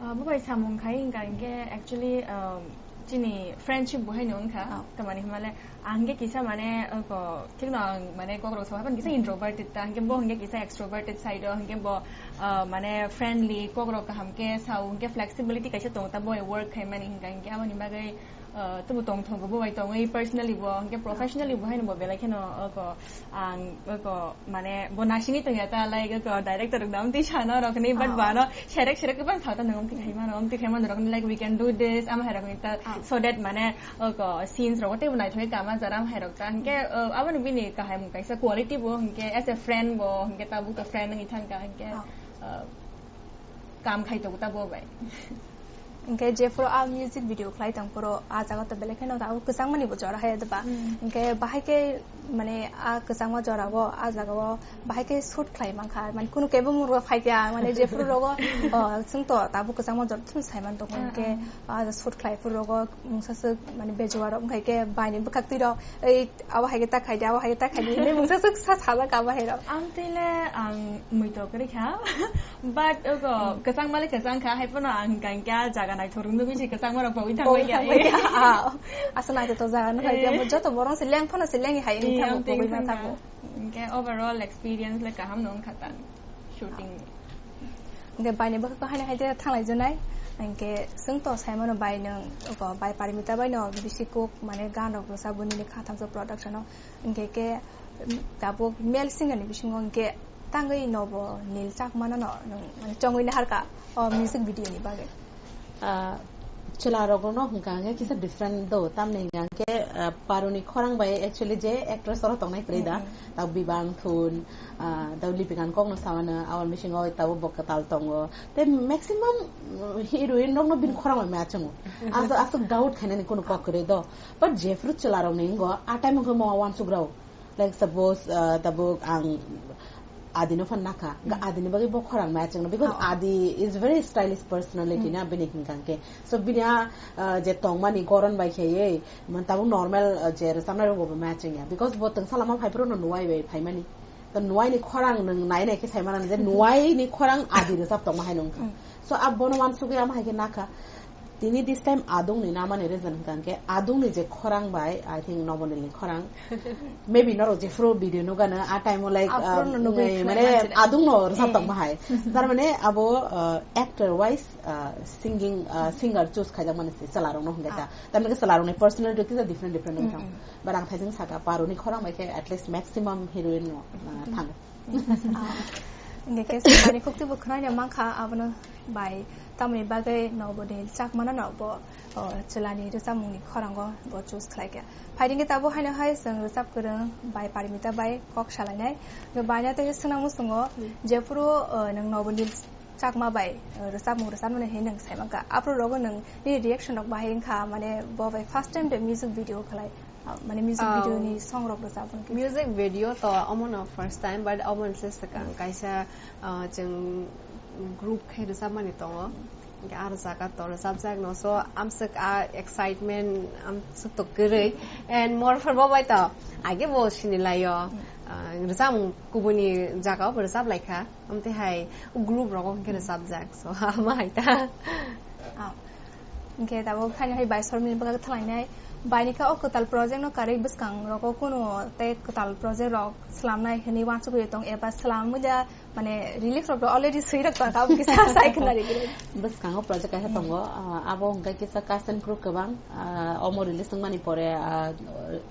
Ah, bo bai samung khai wngkha hinkhe actually, um, chini friendship bo haino wngkha. Oh. Tamani hwnmale ang hinkhe kisa mane, uh, ko, thikno ang mane kokrok sao hapan kisa introverted ta, hinkhe bo hinkhe kisa extroverted side o, hinkhe bo, uh, mane friendly, kokrok kaham khe sao, hinkhe flexibility kaisa tongo ta bo work khaimani hinkha hinkhe aboni bagwi, uh, tubu tongthogo bo bai tongwi personally bo, hinkhe professionally bo haino bo belai kheno, uh, ko, ang, uh, ko, mane bo nasingwi tongya ta, like, ko director rok da amtwi sana rok ni, but Ah. Bano serek serek bang thata nang amtwi khai mano, amtwi khai mano rok ni, like, "We can do this," ama hai rok ni ta, Ah. so that mane, ko scenes rok tei bo naithok kama jara hai rok ta, hinkhe, ah, aboni bini kaham kaisa quality bo, hinkhe as a friend bo, hinkhe tabuk to friend wngwi thangkha, hinkhe, Ah. ah, kam khai tongo ta bo bai. Hinkhe jephuru a music video khlai tong phuru a jaga to belai kheno tabuk kwchangmani bo jora hai da ba. Mm. Hinkhe bahai khe mane a kwchangma jora o a jaga o bahai khe shoot khlai mankha, mane kunu kebo murgo phai kha, mane jephuru rogo, o, chwng to tabuk kwchangma jora thum saiman tongo, Ah, hinkhe ah. a shoot khlai phuru rogo mungsa swk mane bejua rok wngkhai khe baini bwkhak twi rok ei abo hai khe ta khai di, abo hai khe ta khai di hinwi mungsa swk sa sajak abo hai rok. Amtwi le ang mui to kwrwi kha, but ogo Hmm. kwchang male kwchang kha, hai phano ang hinkha hinkhe a jaga naithok rok nugwi se kwchangma rok pogwi thangbai kha. Pogwi thangbai kha. Ah, asa naithotok jaga nukha khe Eh. Joto borok se leng phano se leng hai Eh, wngkha, amtwi pogwi ma wngkha. Thango. Hinkhe overall experience le kaham no wngkha ta shooting. Hinkhe baini bwkhak to haino hai thanglai jonai. Hinkhe chwng to sai mano bai nwng, ogo bai Parimita bai no bisi kok mane gan rok rwchap bo nini kha thamsa production o. Hinkhe khe, um, tabuk male singer ni bisingo hinkhe tangwi nobo Nil Chakma no no nwng mane chongwi naharkha o music video ni bagwi. Ah, chwla rok no hwnkha hwnkhe kisa different do, tamni hwnkha hwnkhe, ah, Paruni khorang bai actually je actress oro tongnai kwrwi da, Mm, mm. Tau Bibang Thun, ah, tau Lipikang kok no samano, aboni bisingo tabo bo kwtal tongo. Tei maximum, mm, heroine rok no bini khorang bai maya chwngo. Aswk, aswk doubt khainani kunu kok kwrwi do. But jephru chwla rok ni wngkha, a time wngkha mo wansuk rok. Like suppose, uh, tabuk ang Adi no phan nakha, ga Hmm. Adi ni bagwi bo khorang maya chwngno, because Ah. Adi is very stylish personality Hmm. na, bini hinkha khe. So bini a, uh, je tongmani goron bai khe ei, man tabuk normal, uh, je rwchapnai rok bo maya chwngya, because bo twngsa lama phai phuru no nuwai bai phaimani. To nuwai ni khorang nwng nai nai khe sai mano je nuwai ni khorang Adi rwchap tongma hai nungkha. Hmm. So a bono wansugwi ama hai khe nakha. Tini this time adung ni namani reason hwnkha hwnkhe adung ni je khorang bai, I think Nobonil ni khorang. Maybe norok jephuru video nugano, a time o like, Aphuru um, no nugwi eh, khwlai mane manchire. Adung no rwchap Eh. tong bahai. Tar mane abo, uh, actor wise, uh, singing, uh, singer choose khaijak mani se chwla rok no hwnkhe ta. Ah. Tamni khe chwla rok ni personality kisa different different wngkha. Mm, mm. But ang thaising saka Paruni khorang bai khe at least maximum heroine no, uh, thango. Ah, hingke khe sumani kukti bo khwnai mankha, abono bai tamoni bagwi Nobonil Chakmano no bo, o, chwlani rwchapmungni khorango bo choose khlaikha. Phaidi hingke tabuk haino hai chwng rwchap kwrwng bai Parimita bai kok salainai. Bo baina tei swnamung chwngo, jephuru, o, nwng Nobonil Chakma bai, o, rwchapmung rwchapmani hinwi nwng saimankha. Aphuru rogo nwng nini reaction rok bahai wngkha, mane bo bai first time de music video khlai. Ah, mane music Ah, video ni song rok rwchap hwn khe. Music video to omo no first time, but omo ni se swkang kaisa, ah, chwng group khe rwchapmani tongo. Hingke ah rwchapka to rwchapjak no, so amswk ah excitement amswk to kwrwi. And more for bo bai to age bo sini laio, ah, rwchapmung kubuni jaga o bo rwchap laikha. Amtwi hai group rogo hwnkhe rwchapjak, so, ama hai ta. Ah. Hwnkhe tabuk phaino hai bai Sormil bwkha thanglai nai. Bai ni khe o kwtal project no karwi bwskang rogo kunu tei kwtal project rok swlamnai hwnwi uansugwi tong eba swlamwi da mane relief rok already swi rok tongkha, abo kisa sai khna rw gwnang. Bwskango project kaisa tongo, ah, abo hwnkhe kisa cast and crew kwbang, ah, omo release wngmani pore, ah,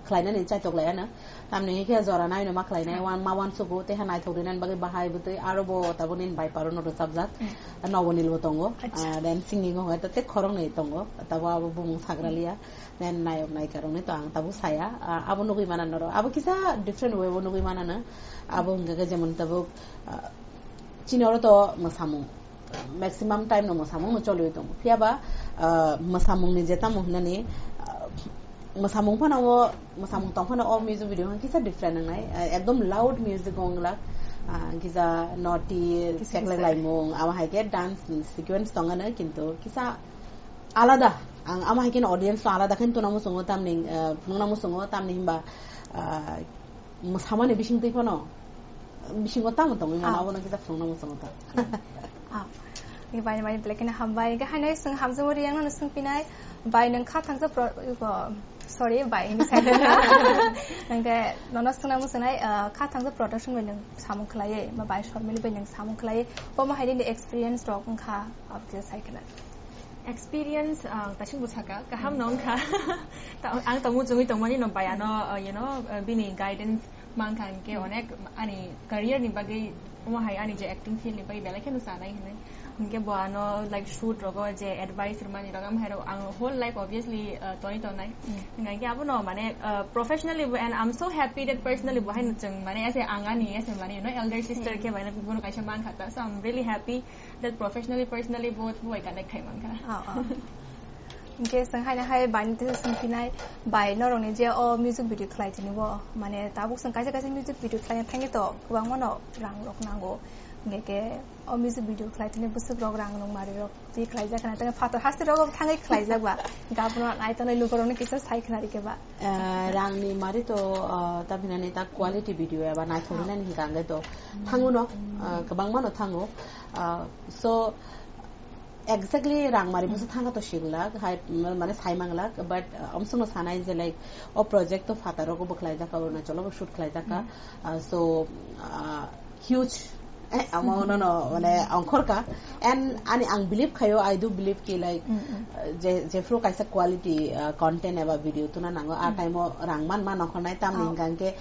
khlainani chaitok lai ano. Tamni hwnkhe jora naino ma khlainai, wan ma uansugo, tei ha naithok rinani bagwi bahai bwtwi aro bo tabuk nini bai Paruno rwchapjak, Nobonil bo tongo. Acha. Ah, then singing o hwnkhe tei khoroknwi tongo, tabuk abo bumung sagra liya, then nayok nayika rokni to ang tabuk saya, ah, abo nugwi mana norok, abo kisa different way o nugwi mana no, abo hwnkhe khe jemon tabuk, ah, chini oro to mwsamung. Maximum time no mwsamung no choliwi tongo. Phiya ba, ah, mwsamung ni je tamo hwnani, ah, mwsamung phano o, mwsamung tong phano o music video hwn kisa different wngnai. Ah, ekdom loud music wnglak. Ah, kisa naughty, kisa seklek kisa. Laimung, abo hai khe dance sequence tong ano, kintu kisa alada. Ang abo hai khe audience no alada khe tuna muchungo tamni, ah, phunukna muchungo tamni himba, ah, mwsamani bisingtwi phano, bisingo tamo tongwi mano, ah, abono kisa phunukna muchungo ta. Ah. Ni bai, bai, belai kheno hambai. Hingke haino chwng hamjakma riyang no swngpinai. Bai, nwng kha thangsa pro-, iko, sorry, bai, hini sai. Hingke nono swngna muchungnai, ah, kha thangsa production bai nwng samung khlaiwi, ma bai Sormili bai nwng samung khlaiwi. Bo ma hai nini experience rok wngkha, aboni sai khna. Experience, ah, kaisa bwsaka, kaham no wngkha. Ta-, ang tongmung chungwi tongmani no bai ano, ah, you know, ah, bini guidance mankha, hingke onek ani career ni bagwi, omo hai ani je acting field ni bagwi belai kheno sanai hinwi. Hingke bo ano, like, shoot rogo je advice rwmani rok, amo hai rok ang whole life obviously, uh, toni tongnai. Hingke abono mane, uh, professionally bo, and I'm so happy that personally bo haino chwng mane as a ang ani as a mane, you know, elder sister khe mane bono kaisa mankha ta. So I'm really happy that professionally, personally bo, bo bai connect khai mankha. Oh, oh. Hingke chwng haino hai bai ni tesa swngphinai, bai norokni je o music video khlai tini bo, mane tabuk chwng kaisa kaisa music video khlaina thangwi to kwbangma no rang rok nango. Hingke ke o music video khlai tini bwswk rok rang nung mari rok twi khlaijak khna, tei phatar haste rok thangwi khlaijak ba. Hingke abono nai tongnai lukurokno kisa sai khna rikhe ba. Eh, rangni mari to, eh, tamhinani ta quality video eba naithok rinani hingka hingke to thango no, eh, kwbangma no thango. Eh, so, exactly rang mari busa thangka to singla, hai, mane sai mangla, but, uh, omsongno sanai je, like, o project to phataro go bwkhlai jaka, Arunachal o shoot khlai jaka. Uh, so, uh, huge, eh, amount no, no, mane ongkhorka. And ani ang believe khayo, I do believe ki, like, uh, je, jephru kaisa quality, uh, content eba video tuna nango, a time o rang man ma nongkhornai, tamni hingka hingke,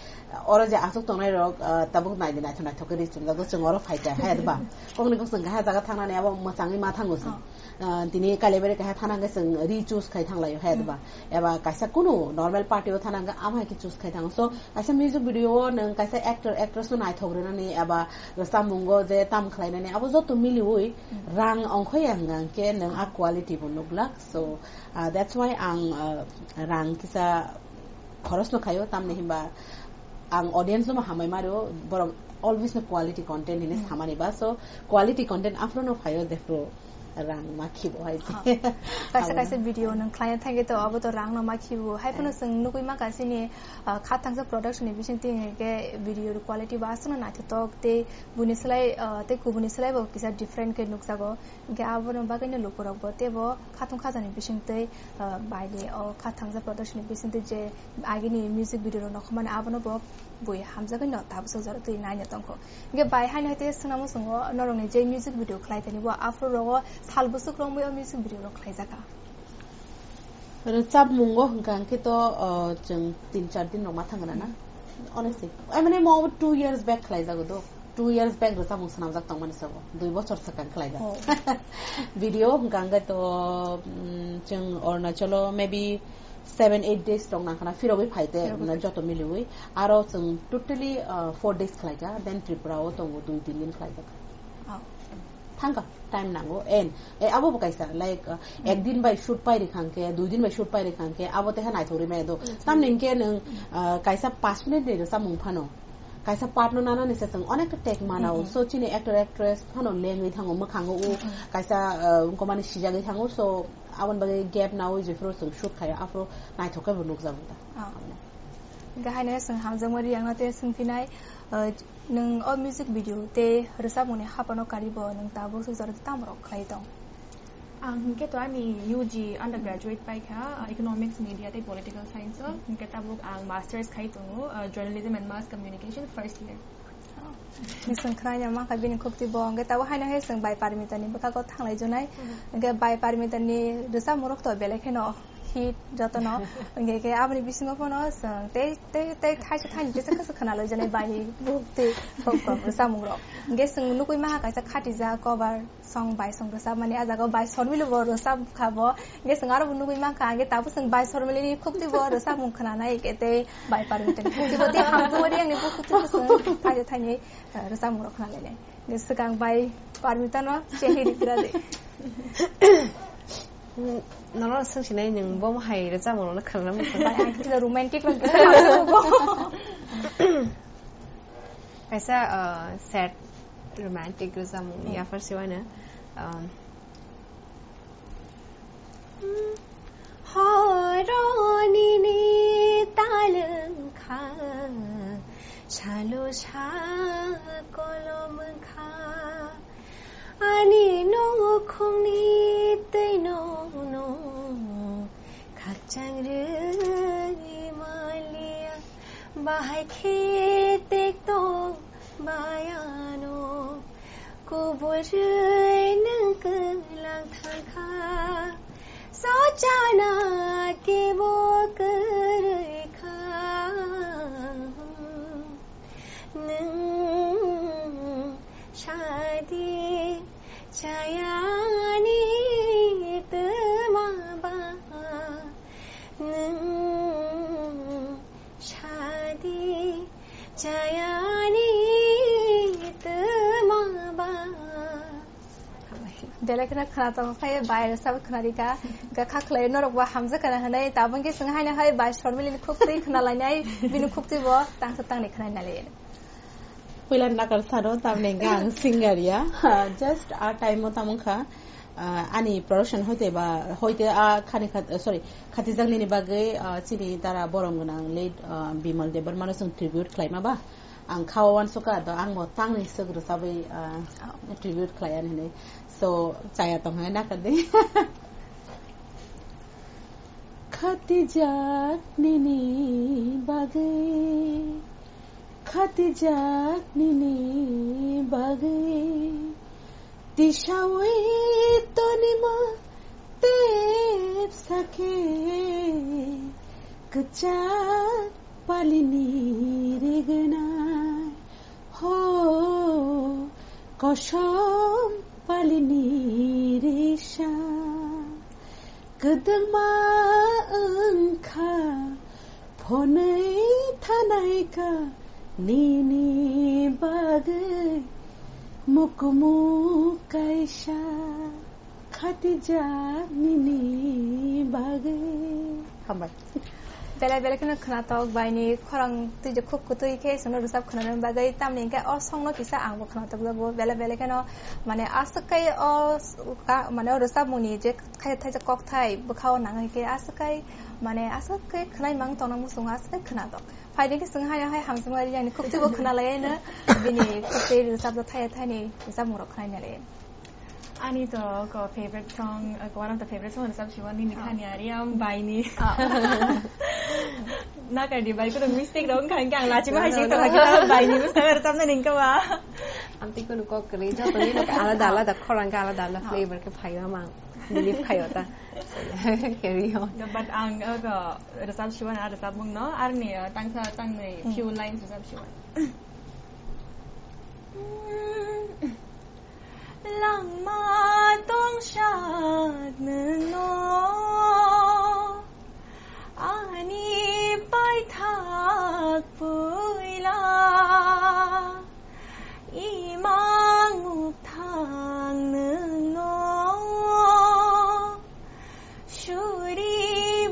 oro je aswk tongnai rok, ah, tabuk nai di naithok naithok khe ri chumjak, chwng oro phai kha, hai ba? Kokni kok chwng kaha jaga thangnani abo mwchangwi ma thango chwng. Ah, tini Kailaibari kaha thana hwnkhe chwng ri choose khai thanglaio, hai ba? Eba kaisa kunu normal party o thana hwnkhe amo hai khe choose khai thango. So, kaisa music video o nwng kaisa actor, actress no naithok rwnani eba rwchapmungo je tam khlainani abo joto miliui rang ongkhoya hwnkha hwnkhe nwng a quality bo nuklak. So, ah, that's why ang, ah, rang kisa khorosno khaio, tamni hinba ang audience no hambai mario, borok always no quality content hinwi samani ba, so quality content aphuru no phaio, jephru rang ma khibo hai. Ha. Kaisa kaisa video nang khlai thangwi to abo to rang no ma khibo. Hai phano Eh. Chwng nugwi ma ka chini, ah, Kha Thangsa Production ni bising ting ke video quality ba aswk no naithotok tei buni slai, ah, tei kubuni slai bo kisa different ke nukjago. Hingke abono bagwino lukurokbo teibo khatung khajani bisingtwi, ah, baile o Kha Thangsa Production ni bisingtwi je agini music video rok nokhormani abono bo bui hamjagwino tabuk sojaro twi naina tongkho. Hingke bai haino hai tei swnamo chwngo norokni je music video khlai thani bo aphuru rogo sal bwswk romwi o music video rok khlaijakha. Rwchapmungo hwnkha hwnkhe to, ah, chwng tin char din rok ma thangna na. Honestly. I mean, mo two years back khlaijago do. Two years back rwchapmung swnamjak tongmani sabo. Dui bochor swkang khlaijak. Oh. Video hwnkha hwnkhe to, mm, chwng Arunachalo maybe seven, eight days tong nangkhana phirogwi phaite, phirogwi na phai. Joto miliwi. Aro chwng totally, uh, four days khlaijak. Then Tripura o tongo dui tin din khlaijak. Oh. Thangkha, time nango. En, e, abo bo kaisa, like, uh, Mm. Ek din bai shoot pai rikha hwnkhe, dui din bai shoot pai rikha hwnkhe, abo teha naithok rimaya do. Mm. Tamni hwnkhe nwng, uh, kaisa panch minute ni rwchapmung phano. Kaisa part no nanani se chwng onek ta take manao. Mm, mm. So, chini actor, actress phano lengwi thango, mwkhango o Mm, mm. kaisa, uh, wngkomani sijagwi thango. So, aboni bagwi gap nawi jephuru chwng shoot khaio, aphuru naithok khe bo nukjago da. Ah. Aboni. Hingke haino chwng hamjakma riyangno tei swngphinai, uh, nwng o music video tei rwchapmungni hapano karibo nwng tabuk swk jora tei tamo rok khlai tong? Ang hingke to ani U G undergraduate paikha, uh, Economics, Media tei Political Science o. Hingke tabuk ang masters khai tongo, uh, Journalism and Mass Communication first year. Ni chwng khwnaina mankha bini khukti bo, hingke tabuk haino hai chwng bai Parmita ni bwkhago thanglai jonai. Mhm. Hingke bai Parmita ni rwchapmung rok to belai kheno hit jotono. Hingke khe aboni bisingo phano chwng tei, tei, tei thaisa thaini tesa kasa khwna lai jonai bai ni buktwi kok kok rwchapmung rok. Hingke chwng nugwi maha kaisa khatijak cover. Song bai song rwchapmani, ah jaga o bai Sormili bo rwchap kha bo. Hingke chwng aro bo nugwi mankha, hingke tabuk chwng bai Sormili ni khukti bo rwchapmung khwnanai, hingke tei bai Parmita ni khukti bo tei hamkuk ri yang ni bo khukti bo chwng thaisa thaini, eh, rwchapmung rok khwnalainai. Hingke swkang bai Parmita no chehi rikra di. Nono swngsinai nwng bo hai rwchapmung rok no khwnana muchung. Bai ang kisa romantic rok kisa hamkuk bo. Kaisa, uh, sad romantic rwchapmung ni Hmm. yapharsi uaino, um, Horo nini talwng kha, salo sa kolom kha. Ani nokhungni twi nono khakchang rwui manliya. Bahai khe tek tong bayano, kubui rwui nwng kwlang thang kha. Sochana kebo kwrwi kha. Nwng sadi chayani twma ba, nwng sadi chayani twma ba. Belai kheno khwnathok khe bai rwchapwi khwnarikha. Hwnkhe kha khlai norokbo hamjakha hwnwi tabuk khe chwng haino hai bai Sormilini khukti khwnalainai, bini khukti bo tangsa tangni khwnai nalai. Puila nakar sano, tamni hwnkhe ang singer ya. Just a time o tamo wngkha, ah, ani production hoite ba, hoite a khani khat, sorry, khatijak nini bagwi, ah, chini tara borom gwnang late, ah, Bimal Debbarma no chwng tribute khlaima ba. Ang kha o uansukha, do ang bo tangni swk rwchabwi, ah, tribute khlai ani hinwi. So, chaya tong hai nakar di. Khatijak nini bagwi, khatijak nini bagwi, tisawi tonima tepsa khe kwchak palini rignai. Ho, kosom palini risa, kwdwngma wngkha, phonwi thanaikha nini bagwi mukmuk kaisa. Khatijak nini bagwi. Hambai. Belai belai kheno khwnatok baini khorang twi je khuk kwtwi khe chwngno rwchap khwnanani bagwi, tamni hwnkhe o songno kisa angbo khwnatok jago. Belai belai kheno mane aswk kai o s-, ka-, mane o rwchapmungni je khaisa thaisa kokthai bwkhao nangwi khe aswk kai mane aswk kai khwnai mang tongna muchungo aswk kai khwnatok. Phaidi khe chwng haino hai hamjakma riyani khuk twibo khwnalaiano bini khuk twi rwchapjak thaya thani rwchapmungrok khwnai nalai. Ani to ko favorite song, uh, one of the favorite song rwchap siwa nini khani ari am baini. Nakardi bai kuno mistake rok wngkha hwnkhe ang lachima hai sing tongkha khe baini bwskango rwchapna ringkha ba. Amtwi kuno kok kwrwi joto ni alada alada khorang khe alada alada flavor khe phaio mang believe khaio ta. Carry on. But ang, uh, ko rwchap siwa na rwchapmung no arni, uh, tangsa tangnwi few lines rwchap siwa. Langma tongsak nwngno ani paithak puila imang mukthang nwngno suri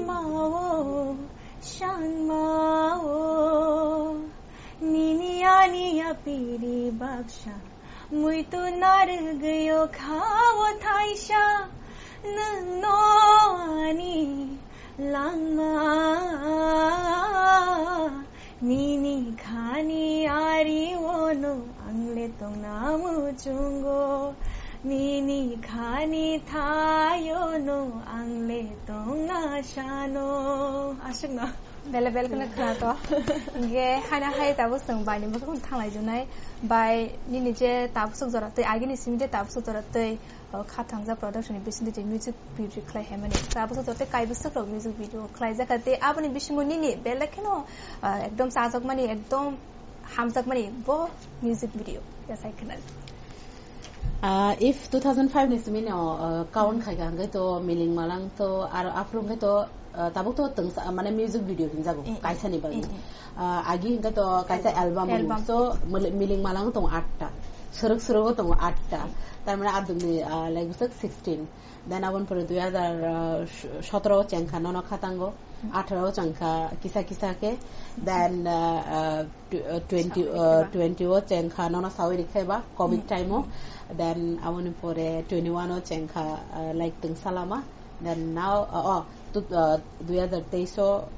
mao sangmao. Nini ani yapiri baksa, muitu narwgwi o kha o thaisa, nwngno ani langma. Nini khani ari ono angle tongna muchungo, nini khani thayono angle tongna sano. Aswkno. Bele bele kheno khwnato. Hingke haina hai tabuk chwng baini bwkhakno thanglai junai. Bai nini je tabuk swk jora twi, agini simi je tabuk swk jora twi, o, Khatangja Production ni bisingo je music video khlai hai mani. Tabuk swk jora twi kaibwswk rok music video khlai jaka tei aboni bisingo nini bele kheno, ah, ekdom chajak mani, ekdom hamjak mani bo music video. Ya sai khna. Ah, if two thousand five ni simi no, ah, count khai ka hwnkhe to Miling Malang to aro aphuru hwnkhe to, ah, tabuk to tengsa, mane music video hinjago, eh, eh, kaisa ni bagwi. Eh, eh. Ah, agi hwnkhe to kaisa album. Album. So, Mil-, Miling Malang tongo atta, Srwk Srwk tongo atta, eh, tar mane adumni, ah, like, bwswk sixteen. Then aboni pore dui hazar sotoro chengkha nono Khatango, hmm, atharo chengkha kisa kisa khe, then, ah, ah, tw-, ah, twenty, sawi ah, rikha ba. Twenty o chengkha nono sawi rikha ba, covid, hmm, time o, hmm, then aboni pore twenty one o chengkha, ah, like tengsa lama, then now, ah, oh, tu-, ah, dui hazar teis o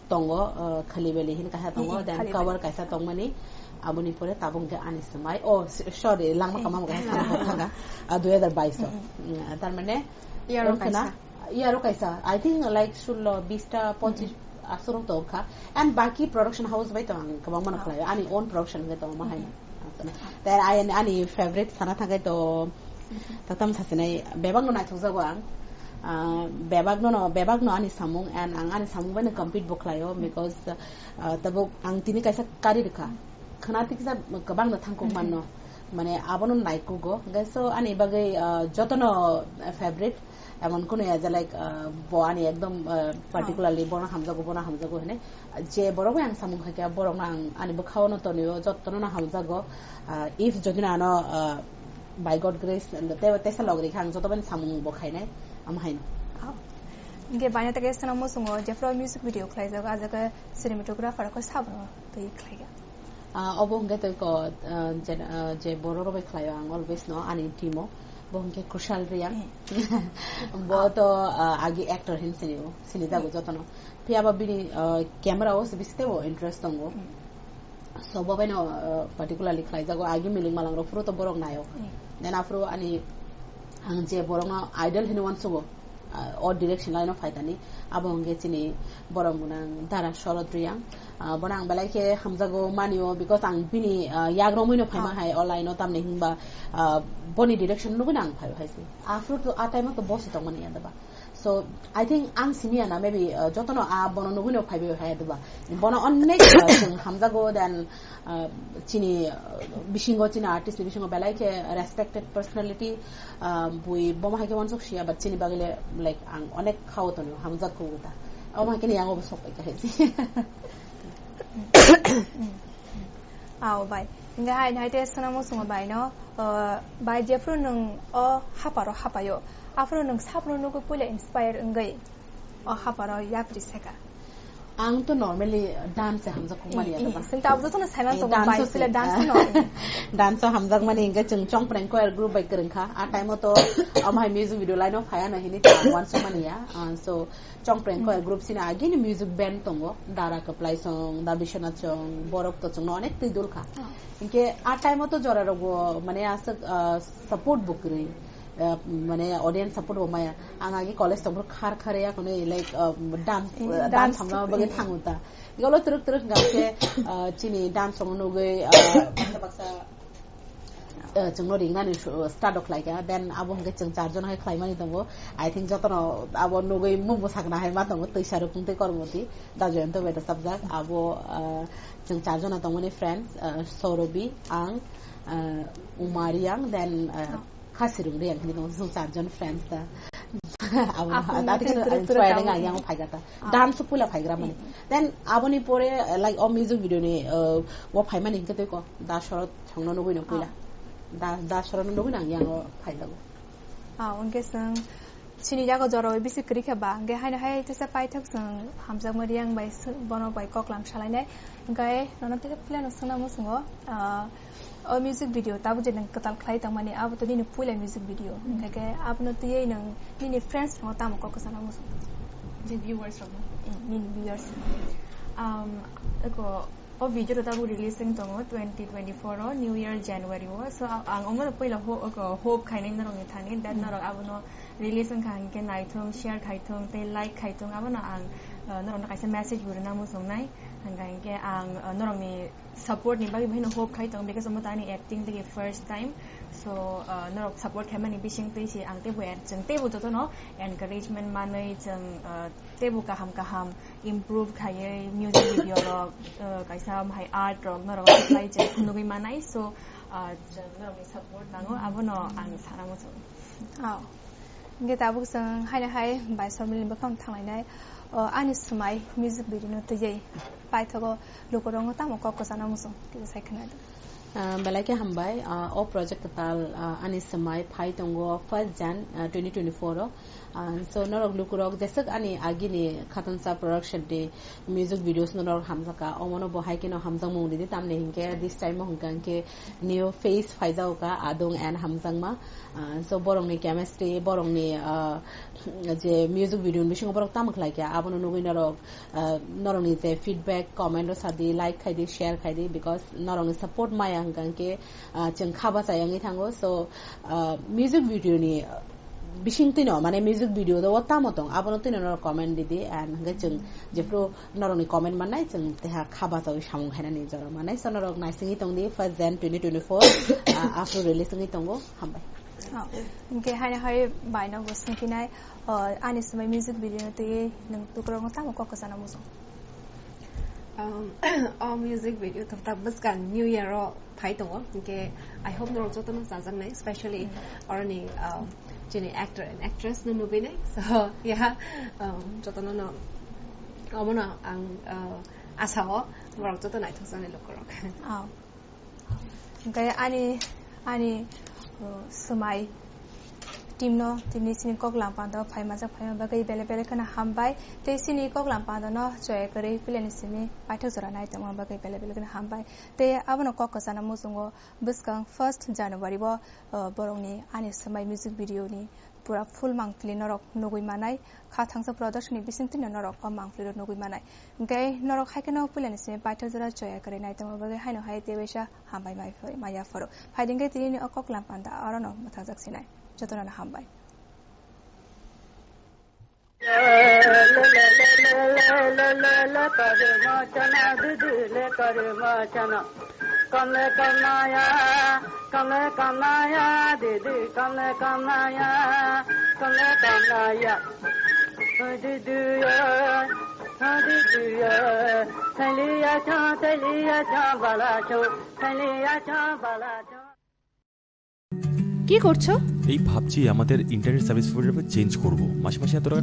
tongo, ah, Khali Beli hin kaisa tongo, hmm, then Khali Beli. Cover kaisa tongmani, aboni pore tabuk hwnkhe ani swmai, oh, s-, sorry, langma, hmm, kamamo kaisa, hmm, swmai thanga, ah, dui hazar bais o. Hmm, hmm. Mm, tar mane, iyaro wngkha na? Kaisa. Iyaro kaisa, I think, like, sullo, bista, ponchis, hmm, aswrwng tongkha. And baki production house bai tong ang kwbangma no, oh, khlaio. Ani own production hwnkhe tongo ma hai. Hmm. Then I, ani favorite sana thangkhe to, hmm, tatam sasinai, bebak no naithok jago ang. Ah, bebak no, no, bebak no ani samung, and ang ani samung bai no compete bo khlaio, because, ah, tabuk ang tini kaisa kari rwkha. Khwna tiksa kwbang no thangkuk, hmm, manno. Mane abono naikugo. Hwnkhe so ani bagwi, ah, jotono favorite. Emon kuno ya je, like, ah, bo ani ekdom, ah, particularly bono hamjago, bono hamjago hwnwi. Je borok bai ang samung khaikha, borokno ang ani bwkhao no tonio, jotono no hamjago. Ah, if jodi no ano, ah, by God grace, te-, tesa log rikha, ang joto bai samung bo khainai, am haino. Oh. Hingke baina teke sano musungo jephru music video khlaijago, ah jaga cinematographer ko sabro twi khlaiga. Ah, obo hwnkhe tei ko, ah, je, ah, je borok rok bai khlaio ang always no ani team o, bo hwnkhe Kushal Reang. Eh. Bo to, ah, agi actor hin sini o, sini jago jotono. Phiya ba bini, ah, camera o se bisi tebo interest tongo. Hmm. So bo bai no, ah, particularly khlai jago, agi Miling Malang rok phuru to borok nayo. Hmm. Then aphuru ani ang je borok no idol hinwi uansugo, ah, o direction line o phaitani, abo hwnkhe chini borok gwnang Dara Sharad Reang. Ah, bono ang belai khe hamjago manio, because ang bini, ah, yak romwi no phaima hai o line o, tamni hinba, ah, boni direction nugwi no ang phai hai se. Aphuru to a time o to bosi tongmani ya daba. So, I think ang simi ya na, maybe, ah, jotono a bono nugwi no phaibai hai daba. Bono onek, ah, chwng hamjago, then, ah, chini, ah, bisingo, chini artist ni bisingo belai khe respected personality, ah, bui bomo hai khe uansuk sia, but chini bagwi le, like, ang onek khao tongo, hamjak kho ta. Omo hai khe ni yango bo sok pai kha hai si. Ao bai. Hingke hai, hai te swnamo chwngno bai no, ah, bai jephru nwng o haparo hapaio, aphuru nwng saphuru nugwi puila inspire wngwi o haparo yapri seka. Ang to normally dance hamjak kok mani ya, sing ta abdo to na saiman to dance bai sile dance no. Dance hamjak mani, hingke chwng Chongpreng Choir group bai kwrwng kha. A time o to amhai music video line o phaya na hini ta wansa mani ya. Ah, so Chongpreng Choir group sini agini music band tongo. Dara Kwplai song, Da Biswanath song, borok to chwngno onek twi dul kha. Hingke a time o to jora rogo mane aswk, ah, support bo kwrwi. Ah, mane audience support bo maya. Ang agi college tongphuru khar khar ya kono like, ah, dance, dance hamna bagwi thango ta. Golo twrwk twrwk hingka khe, ah, chini dance song nugwi, ah, baksa baksa, ah, chwngno ringnani su-, start o khlai kha. Then abo hingke chwng charjon hai khlai mani tongo. I think jotono abo nugwi mungbo sakna hai ma tongo. Twisa rukung tei kormoti. Da Jayanta bai da sabjak. Abo, ah, chwng charjona tongmani friends, ah, Sorobi, ang, ah, Umariang, then, ah, Khasirung Reang hini tong chwng charjon friends ta. Abo ati khe ang try rang yang phaiga ta. Dance pula phaigra mani. Then aboni pore, eh, like, o music video ni, eh, o phaimani hingke tei ko Da Shorod songno nugui no pula. Da, Da Shorod no nugui nang yang o phaijago. Ah, hingke chwng chini jaga jora bai bisi kwrwi khe ba, hingke haino hai tesa paithak chwng hamjakma Reang bai bono bai koklam salainai. Hingke nono tesa pula no swngna muchungo, ah, O music video tabuk je nwng kwtal khlai tongmani, abo to nini puila music video. Hwnkhe khe abono twiwi nwng nini friends rokno tamo kok kwchana muchung? Je viewers rokno. Mm, nini viewers. Um, eko, o video to tabuk release wng tongo twenty twenty-four o, New Year January o. So, a-, ang omono puila ho-, eko, hope khainai norokni thani, that norok abono release wngkha hwnkhe naithung, share khaithung, tei like khaithung, abono ang, uh, norokno kaisa message bo rwna muchungnai. Hwnkha hwnkhe ang, uh, norokni support ni bagwi bohino hope khai tongo, because omo tani acting tei first time. So, uh, norok support khaimani bising twi se ang teibo en-, chwng teibo jotono encouragement manwi chwng, uh, teibo kaham kaham improve khaiwi music video rok, uh, kaisa hai art rok norok apply chwng phunugwi manai. So, uh, chwng norokni support nango, abono ang sana muchungo. Oh. Hingke tabuk chwng haino hai bai Somilni bwkhang thanglainai, o, Ani Swmai music video no twiwi paithago lukurokno tamo kok kwchana muchung kisa sai khwnadi. Ah, belai khe hambai, ah, o project kwtal, ah, Ani Swmai phai tongo first Jan, ah, twenty twenty-four o. Ah, so norok lukurok jeswk ani agini Khatansa production ni music videos no norok hamjakha, omono bo hai kheno hamjakmung ridi, tamni hinkhe this time o hwnkha hinkhe new face phaijago kha, Adung and Hamjakma. Ah, so borokni chemistry, borokni, ah, je music video ni bisingo borok tamo khlai kha, abono nugwi norok, ah, norokni je feedback, comment o sadi, like khaidi, share khaidi, because norokni support maya hwnkha hinkhe, ah, chwng kha bachai wngwi thango. So, ah, music video ni bising twino, mane music video do o tamo tong, abono twino norok comment ridi, and hwnkhe chwng jephru norokni comment mannai, chwng teha kha bachawi samung khainani jora mannai. So norok naisingwi tongdi first Jan twenty twenty-four, ah, after release wngwi tongo. Hambai. Oh, hwnkhe haino hai baino bo swngphinai, oh, Ani Swmai music video no twiwi nwng lukurokno tamo kok kwchana muchung? Um, o music video to ta bwskang New Year o phai tongo, hwnkhe I hope norok jotono chajaknai, specially oroni, um, chini actor and actress no nugwi nai. So, yeah, um, jotono no, omono ang, uh, asa o borok joto naithok jaknai lukurok. Oh. Hwnkhe ani, ani, uh, Swmai team no tini chini koklam panda o phaima jak phaima bagwi belai belai kheno hambai. Tei chini koklam panda no choya kwrwi puilani simi paithak jora nai tongma bagwi belai belai kheno hambai. Tei abono kok kwchana muchungo bwskang first January o, uh, borokni Ani Swmai music video ni pura full mangpili norok nugwi manai, Kha Thangsa Production ni bisingtwi no norok o mangpili rok nugwi manai. Hwnkhe norok hai kheno puilani simi paithak jora choya kwrwi nai tongma bagwi haino hai tewaisa hambai mai phai, maya phoro. Phaidi hwnkhe tini ni o koklam panda orono mwthajak sinai. Jotono no hambai. কি করছো? এই ভাবছি আমাদের internet service provider change করব, মাসে মাসে এত টাকা